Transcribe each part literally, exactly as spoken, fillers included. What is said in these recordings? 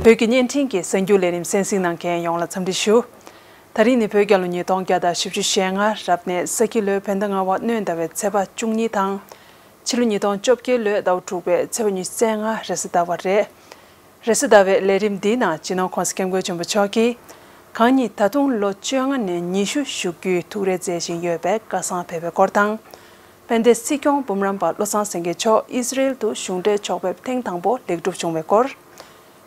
བོད་ཀྱི་བརྙན་འཕྲིན་གྱི་གསར་འགྱུར་ལས་རིམ་གསན་གཟིགས་གནང་མཁན་ཡོངས་ལ་འཚམས་འདྲི་ཞུ། ད་རིང་ནི་བོད་རྒྱལ་ལོ་ཉིས་སྟོང་བརྒྱ་དང་བཞི་བཅུ་ཞེ་ལྔ་རབ་གནས་ས་ཁྱི་ལོའི་བོད་ཟླ་ལྔ་པ་སྣྲོན་ཟླ་བའི་ཚེས་པ་བཅུ་གཉིས་དང་། ཕྱི་ལོ་ཉིས་སྟོང་བཅོ་བརྒྱད་ལོའི་ཟླ་བ་དྲུག་པའི་ཚེས་པ་ཉི་ཤུ་རྩ་ལྔ་རེས་གཟའ་ཟླ་བ་རེད། རེས་གཟའ་ཟླ་བའི་ལས་རིམ་འདིའི་ནང་སྤྱི་ནོར་༧གོང་ས་༧སྐྱབས་མགོན་ཆེན་པོ་མཆོག་གིས། གང་ཉིད་ད་དུང་ལོ་བཅོ་ལྔ་ནས་ཉི་ཤུ་བཞུགས་རྒྱུའི་ཐུགས་རེ་མཛད་བཞིན་ཡོད་པའི་སྐལ་བཟང་ཕེབས་པའི་སྐོར་དང་། དཔལ་ལྡན་སྲིད་སྐྱོང་འབུམ་རམས་པ་བློ་བཟང་སེང་གེ་མཆོག་ཨི་ཟི་རེལ་དུ་གཞུང་འབྲེལ་ཕྱོགས་ཕེབས་ཐེངས་དང་པོ་ལེགས་གྲུབ་བྱུང་བའི་སྐོར།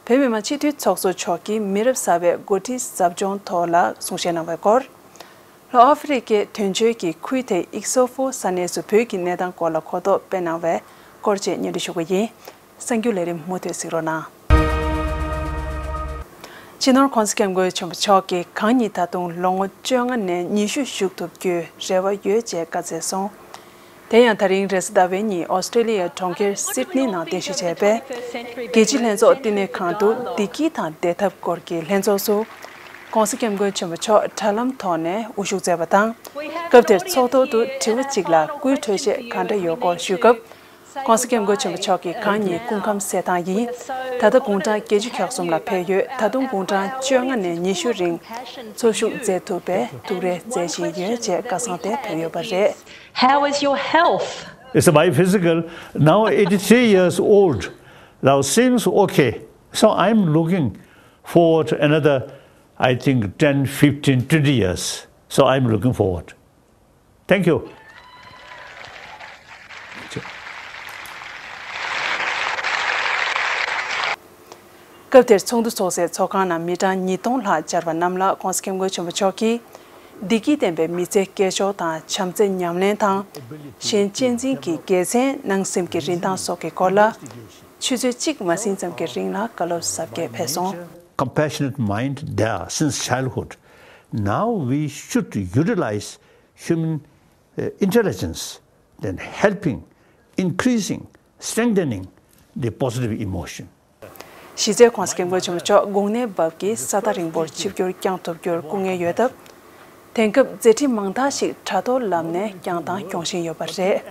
བོད་མི་མང་སྤྱི་འཐུས་ཚོགས་གཙོ་མཆོག་གིས་མི་རབས་གསར་པའི་འགོ་ཁྲིད་ཟབ་སྦྱོང་ཐོག་ལ་གསུང་བཤད་གནང་བའི་སྐོར། ལྷོ་ཨ་ཧྥེ་རི་ཁའི་དོན་གཅོད་ཀྱི་ཁུལ་དེ་ཨིག་སོ་ཧྥོ་ས་གནས་སུ་བོད་ཀྱི་གནས་སྟངས་སྐོར་ལ་གོ་རྟོགས་སྤེལ་གནང་བའི་སྐོར་བཅས་སྙན་སྒྲོན་ཞུ་གི་ཡིན། གསར་འགྱུར་ལས་རིམ་མུ་མཐུད་གཟིགས་རོགས་གནང་། སྤྱི་ནོར་༧གོང་ས་༧སྐྱབས་མགོན་ཆེན་པོ་མཆོག་གིས་གང་ཉིད་ད་དུང་ལོ་ངོ་བཅོ་ལྔ་ནས་ཉི་ཤུ་བཞུགས་ཐུབ་རྒྱུའི་རེ་བ་ཡོད་ཅེས་བཀའ་སྩལ་སོང་། དེ་ཡང་ད་རིང་རེས་གཟའ་ཟླ་བའི་ཉིན་ཨོ་སི་ཀྲེ་ལི་ཡའི་གྲོང་ཁྱེར་སིད་ནི་ནང་རྟེན་གཞི་བྱས་པའི་རྒྱལ་སྤྱིའི་ལྷན་ཚོགས་བསྟི་གནས་ཁང་དུ་བདེ་སྐྱིད་དང་བདེ་ཐབས་སྐོར་གྱི་ལྷན་ཚོགས་སུ། ༸གོང་ས་༸སྐྱབས་མགོན་ཆེན་པོ་མཆོག་དྲ་ལམ་ཐོག་ནས་དབུ་བཞུགས་མཛད་པ་དང་། སྐབས་དེར་ཚོགས་ཐོག་ཏུ་དྲི་བ་གཅིག་ལ་སྐུའི་འཕྲོད་བཞེས་གང་འདྲ་ཡོད་སྐོར་ཞུས་སྐབས། ༸གོང་ས་༸སྐྱབས་མགོན་ཆེན་པོ་མཆོག་གིས་གང་ཉིད་སྐུ་ཁམས་གསལ་ཐང་ཡིན། ད་ལྟ་དགུང་གྲངས་བརྒྱད་ཅུ་གྱ་གསུམ་ལ་ཕེབས་ཡོད། ད་དུང་དགུང་གྲངས་བཅོ་ལྔ་ནས་ཉི་ཤུ་རིང་འཚོ་བཞུགས་མཛད་ཐུབ་པའི་ཐུགས་རེ་མཛད་བཞིན་ཡོད་ཅེས་བཀའ་གསང་དེ་ཕེབས་ཡོད་པ་རེད། How is your health? It's my physical, now eighty-three years old, now seems okay. So I'm looking forward to another, I think, ten, fifteen, twenty years. So I'm looking forward. Thank you. སྐབས་དེར་ཚོགས་འདུ་ཚོགས་སའི་ཚོགས་ཁང་ནང་མི་གྲངས་ཉིས་སྟོང་ལྷག་བཅར་བ་རྣམས་ལ་༸གོང་ས་༸སྐྱབས་མགོན་ཆེན་པོ་མཆོག་གིས། བདེ་སྐྱིད་ལྡན་པའི་མི་ཚེ་སྐྱེལ་ཕྱོགས་དང་བྱམས་བརྩེ་ཉམས་ལེན་དང་། གཞན་གཅེས་འཛིན་གྱི་དགེ་མཚན། ནང་སེམས་ཀྱི་རིན་ཐང་སོགས་ཀྱི་སྐོར་ལ། ཆུ་ཚོད་གཅིག་མ་ཟིན་ཙམ་གྱི་རིང་ལ་བཀའ་སློབ་ཟབ་རྒྱས་ཕེབས་སོང་། Compassionate mind there since childhood. Now we should utilize human, uh, intelligence, then helping, increasing, strengthening the positive emotion. གཞི་རྩའི་༸གོང་ས་༸སྐྱབས་མགོན་ཆེན་པོ་མཆོག་དགུང་ནད་བབས་ཀྱིས་ས་ཐག་རིང་པོར་ཆིབས་བསྒྱུར་བསྐྱངས་ཐུབ་རྒྱུར་སྐུ་ངལ་ཡོད་སྟབས། དེང་སྐབས་མཛད་འཕྲིན་མང་དག་ཞིག་དྲ་ཐོག་ལམ་ནས་བསྐྱངས་དང་སྐྱོང་བཞིན་ཡོད་པ་རེད།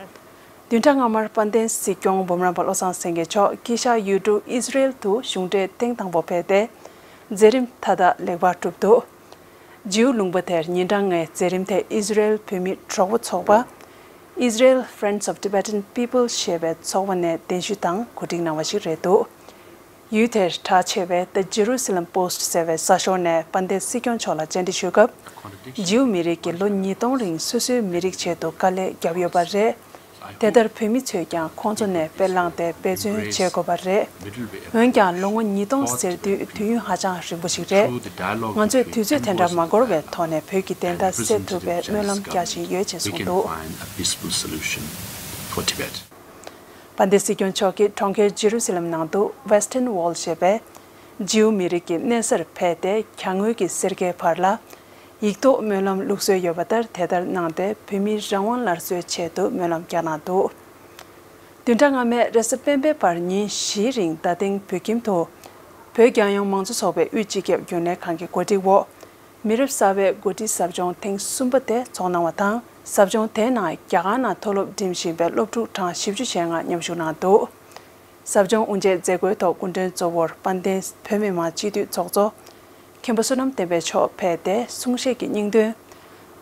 བདུན་ཕྲག་སྔ་མར་དཔལ་ལྡན་སྲིད་སྐྱོང་འབུམ་རམས་པ་བློ་བཟང་སེང་གེ་མཆོག་དཀྱིལ་ཤར་ཡུལ་གྲུ་ཨི་ཟི་རེལ་དུ་གཞུང་འབྲེལ་ཐེངས་དང་པོ་ཕེབས་ཏེ། མཛད་རིམ་མཐའ་དག་ལེགས་པར་གྲུབ་འདུག་ཇིའུ་ལུང་པ་དེར་ཉིན་གྲངས་ལྔའི་མཛད་རིམ་དེ་ཨི་ཟི་རེལ་བོད་མིའི་གྲོགས་པོ་ཚོགས་པ། Israel Friends of Tibetan People ཞེས་པའི་ཚོགས་པ་ནས་གདན་ཞུ་དང་གོ་སྒྲིག་གནང་བ་ཞིག་རེད་འདུག་ཡུལ་དེར་གྲགས་ཆེ་བའི་The Jerusalem Post ཟེར་བའི་གསར་ཤོག་ནས་དཔལ་ལྡན་སྲིད་སྐྱོང་མཆོག་ལ་བཅར་འདྲི་ཞུས་སྐབས། ཇིའུ་མི་རིགས་ཀྱིས་ལོ་ཉིས་སྟོང་རིང་སོ་སོའི་མི་རིགས་ཆེད་དུ་དཀའ་ལས་བརྒྱབ་ཡོད་པ་རེད། དེ་ལྟར་བོད་མི་ཚོས་ཀྱང་ཁོང་ཚོ་ནས་དཔེ་བླངས་ཏེ་འབད་བརྩོན་བྱེད་དགོས་པ་རེད། འོན་ཀྱང་ལོ་ངོ་ཉིས་སྟོང་ཟེར་དུས་དུས་ཡུན་ཧ་ཅང་རིང་པོ་ཞིག་རེད། ང་ཚོས་དུས་ཚོད་དེ་འདྲ་མ་འགོར་བའི་ཐོག་ནས་བོད་ཀྱི་བདེན་མཐའ་གསལ་ཐུབ་པའི་སྨོན་ལམ་རྒྱག་བཞིན་ཡོད་ཅེས་གསུངས་འདུག་དཔལ་ལྡན་སྲིད་སྐྱོང་མཆོག་གིས་གྲོང་ཁྱེར་ཇེ་རུ་སི་ལེམ་ནང་དུ་Western Wall ཞེས་པའི་ཇིའུ་མི་རིགས་ཀྱི་གནས་སར་ཕེབས་ཏེ་གྱང་ངོས་ཀྱི་སེར་ཀའི་བར་ལ། ཡིག་ཐོག་སྨོན་ལམ་བླུགས་སྲོལ་ཡོད་པ་ལྟར་དེ་ལྟར་གནང་སྟེ་བོད་མིའི་རང་དབང་སླར་གསོའི་ཆེད་དུ་སྨོན་ལམ་བསྐྱངས་གནང་འདུག་བདུན་ཕྲག་སྔ་མའི་རེས་གཟའ་སྤེན་པའི་བར་ཉིན་བཞིའི་རིང་རྡ་སྟེང་བོད་ཁྱིམ་དུ་བོད་རྒྱལ་ཡོངས་མང་གཙོ་ཚོགས་པའི་དབུས་སྤྱི་ཁྱབ་རྒྱུན་ལས་ཁང་གི་གོ་སྒྲིག་འོག་མི་རབས་གསར་པའི་འགོ་ཁྲིད་ཟབ་སྦྱོང་ཐེངས་གསུམ་པ་དེ་ཚོགས་གནང་བ་དང་། ཟབ་སྦྱོང་དེའི་ནང་རྒྱ་གར་ནང་མཐོ་སློབ་འགྲིམ་བཞིན་པའི་སློབ་ཕྲུག་གྲངས་བཞི་བཅུ་ཞེ་ལྔ་མཉམ་ཞུགས་གནང་འདུག་ཟབ་སྦྱོང་དབུ་འབྱེད་མཛད་སྒོའི་ཐོག་སྐུ་མགྲོན་གཙོ་བོར་དཔལ་ལྡན་བོད་མི་མང་སྤྱི་འཐུས་ཚོགས་གཙོ་མཁན་པོ་བསོད་ནམས་བསྟན་འཕེལ་མཆོག་ཕེབས་ཏེ་གསུང་བཤད་ཀྱི་སྙིང་དོན།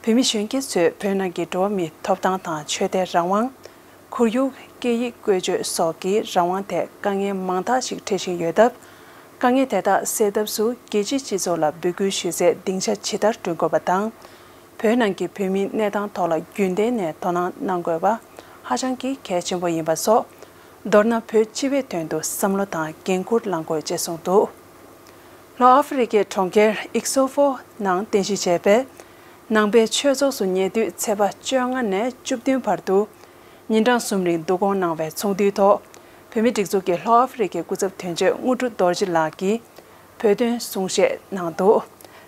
བོད་མི་གཞོན་སྐྱེས་ཚོས་བོད་ནང་གི་འགྲོ་བ་མིའི་ཐོབ་ཐང་དང་ཆོས་དད་རང་དབང་། ཁོར་ཡུག་སྐད་ཡིག་བཀོལ་སྤྱོད་སོགས་ཀྱི་རང་དབང་ཐད་དཀའ་ངལ་མང་དག་ཞིག་འཕྲད་བཞིན་ཡོད་སྟབས། དཀའ་ངལ་དེ་དག་སེལ་ཐབས་སུ་རྒྱལ་སྤྱིའི་སྤྱི་ཚོགས་ལ་འབོད་སྐུལ་ཞུ་སའི་སྡིངས་ཆ་ཇི་ལྟར་བསྐྲུན་དགོས་པ་དང་། བོད་ནང་གི་བོད་མིའི་གནས་སྟངས་ཐོག་ལ་རྒྱུན་གཏན་ནས་དོ་སྣང་གནང་དགོས་པ་ཧ་ཅང་གི་གལ་ཆེན་པོ་ཡིན་པ་སོགས། མདོར་ན་བོད་སྤྱི་པའི་དོན་དུ་བསམ་བློ་དང་འགན་འཁུར་བླང་དགོས་ཅེས་གསུངས་འདུག་ལྷོ་ཨ་ཧྥེ་རི་ཁའི་གྲོང་ཁྱེར་ཨིག་སོ་ཧྥོ་ནང་རྟེན་གཞི་བྱས་པའི་ནང་པའི་ཆོས་ཚོགས་སུ་ཉེ་དུས་ཚེས་པ་བཅོ་ལྔ་ནས་བཅུ་བདུན་བར་དུ་ཉིན་གྲངས་གསུམ་རིང་བསྡུ་སྐོང་གནང་བའི་ཚོགས་འདུའི་ཐོག་བོད་མིའི་སྒྲིག་འཛུགས་ཀྱི་ལྷོ་ཨ་ཧྥེ་རི་ཁའི་སྐུ་ཚབ་དོན་གཅོད་དངོས་གྲུབ་རྡོ་རྗེ་ལགས་ཀྱིས་བོད་དོན་གསུང་བཤད་གནང་འདུག་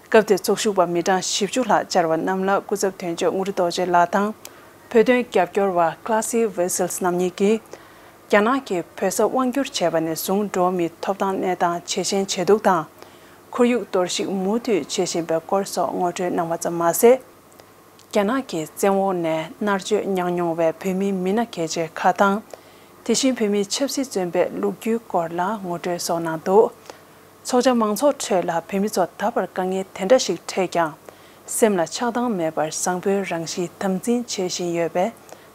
སྐབས་དེར་ཚོགས་ཞུགས་པ་མི་གྲངས་བཞི་བཅུ་ལྷག་བཅར་བ་རྣམས་ལ་སྐུ་ཚབ་དོན་གཅོད་དངོས་གྲུབ་རྡོ་རྗེ་ལགས་དང་བོད་དོན་རྒྱབ་སྐྱོར་བ་Classy Wessels རྣམ་གཉིས་ཀྱིས། རྒྱ་ནག་གིས་བོད་ས་དབང་བསྒྱུར་བྱས་པ་ནས་བཟུང་འགྲོ་བ་མིའི་ཐོབ་ཐང་གནས་སྟངས་ཇེ་ཞན་ཇེ་སྡུག་དང་། ཁོར་ཡུག་གཏོར་བཤིག་མུ་མཐུད་བྱེད་བཞིན་པའི་སྐོར་སོགས་ངོ་སྤྲོད་གནང་བ་ཙམ་མ་ཟད། རྒྱ་ནག་གི་བཙན་འོག་ནས་མནར་གཅོད་མྱངས་མྱོང་བའི་བོད་མིའི་མི་སྣ་གལ་ཆེ་ཁག་དང་། དེ་བཞིན་བོད་མིའི་ཆབ་སྲིད་བཙོན་པའི་ལོ་རྒྱུས་སྐོར་ལ་ངོ་སྤྲོད་སོགས་གནང་འདུག་ཚོགས་བཅར་མང་ཚོགས་ཁྲོད་ལ་བོད་མི་ཚོ་ད་བར་དཀའ་ངལ་དེ་འདྲ་ཞིག་འཕྲད་ཀྱང་། སེམས་ལ་ཆགས་སྡང་མེད་པར་བཟང་པོའི་རང་བཞིན་དམ་འཛིན་བྱེད་བཞིན་ཡོད་པས་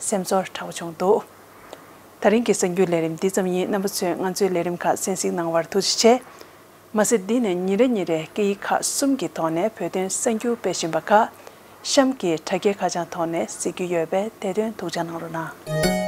སེམས་ཚོར་དྲག་པོ་བྱུང་འདུག་ད་རིང་གི་གསར་འགྱུར་ལས་རིམ་འདི་ཙམ་ཡིན། རྣམ་པ་ཚོས་ང་ཚོའི་ལས་རིམ་ཁག་གསན་གཟིགས་གནང་བར་ཐུགས་རྗེ་ཆེ། མ་ཟད། འདི་ནས་ཉིན་རེ་ཉིན་རེ་སྐད་ཡིག་ཁག་གསུམ་གྱི་ཐོག་ནས་བོད་དོན་གསར་འགྱུར་སྤེལ་བཞིན་པ་ཁག་གཤམ་གྱི་དྲ་རྒྱའི་ཁ་བྱང་ཐོག་ནས་གཟིགས་རྒྱུ་ཡོད་པས་དེ་དོན་ཐུགས་འཇགས་གནང་རོགས་གནང་།